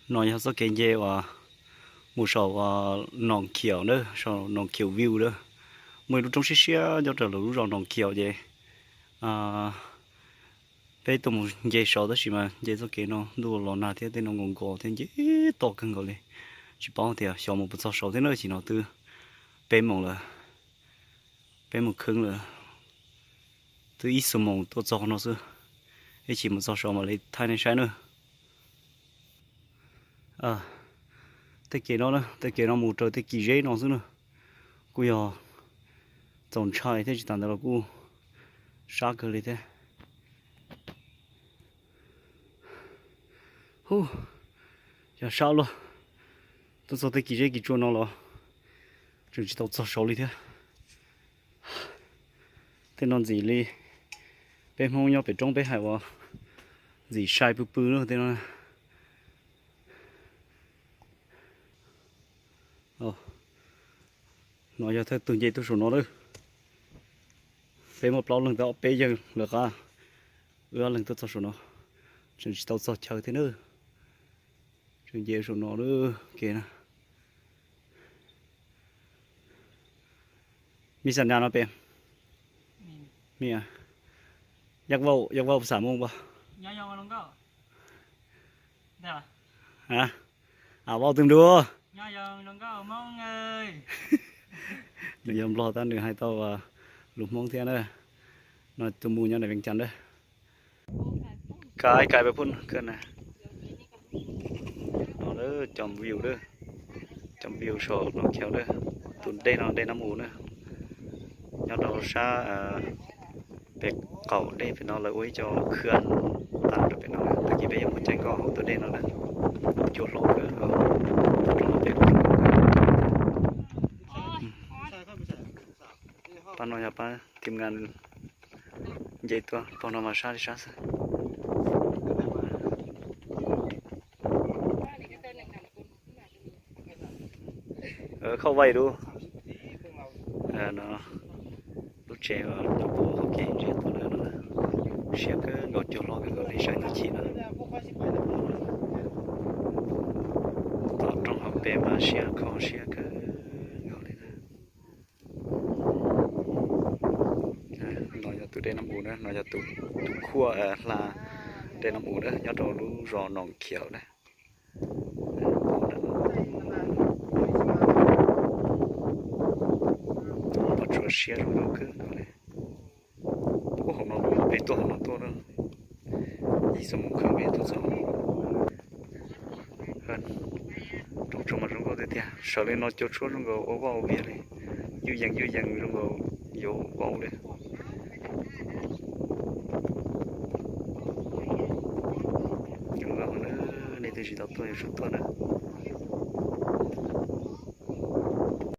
No yog txoj kev nce uas mus saum Noo Khiaum na, saum Noo Khiaum View na. Muaj ib lub roob siab siab nyob rau lub zos Noo Khiaum ces peb tuaj mus nce saud tab sis mas nce txoj kev no ntuj los nag thiab tej no nkaus nkaus thiab nce toj kawg nkaus li. Tsis paub tias xyov mus puas txog saud thiab na, chim no twb peb moos lawm, peb moos kheev lawm, twb ib xuab moos tuaj txog no xwb. Ib chim mus txog saud mam li thaij nej saib na. Tej kev no, tej kev no mus raws tej kis zeb no xwb na. Kuj yog txaus ntshai thiab tsis tas ntawd los kuj sab kawg li thiab. Hu, yog sab luaj, tuaj txog tej kis zeb kis tsua no los tseem tsis tau txog saud li thiab. Tej no ntxim li peb Hmoob nyob pem roob peb hais uas ntxim sai pw pw na tej no. No yog thawj tug nce tuaj saum no lawm. Peb muaj plaub leeg tau ob peb yawg lawv qab, wb ob leeg tuaj txog saum no, tseem tsis tau txog chaw thiab na. Tseem nce saum no lawm kev na. Mi xas nas no pem, mi, Yak Vauj, Yak Vauj xav mus pas? Vauj twb nrua. Nws yog Nplog tab nws hais tau lus Hmoob thiab na. No tus mus nyob ntawm Vees Cas na. Kais kais peb pub kawg na. No cov view, cov view saum Noo Khiaum na. Tus dej no dej Nab Mus na. Nyob rau sab pem qaum dej pem no lawv ua ib co khw tag rau pem no. Tag kis peb yuav mus caij nkoj hauv tus dej no na. Cua hlob kawg, peb pab no yog pab tim nkas nce tuaj, pog no mas sab li sab xwb. Khauj vaij dub. No lub tsev uas nyob puag hauv kev ntsia tuaj na, siab kawg nkaus, cua hlob kawg nkaus li, saib tus chim no. Tom rooj hauv pes mas siab kho siab kawg nkaus li na. No yog tus dej Nab Mus na, no yog tus khuaj hla dej Nab Mus na, nyob rau lub zos Noo Khiaum na. Pom tsuas siab zoo nkauj kawg nkaus li. Ub, hauv no peb tuaj hauv no tuaj na, ib xuab moos kheev peb tuaj txog. Rooj tsuas mas zoo nkauj tiag tiag, sawv li no cua tshuab zoo nkaus ua vaj ua vias li, yuj yees yuj yees zoo nkaus yuav vau li. Zoo nkauj na, nej twb tsis tau tuaj yuav tsum tuaj na.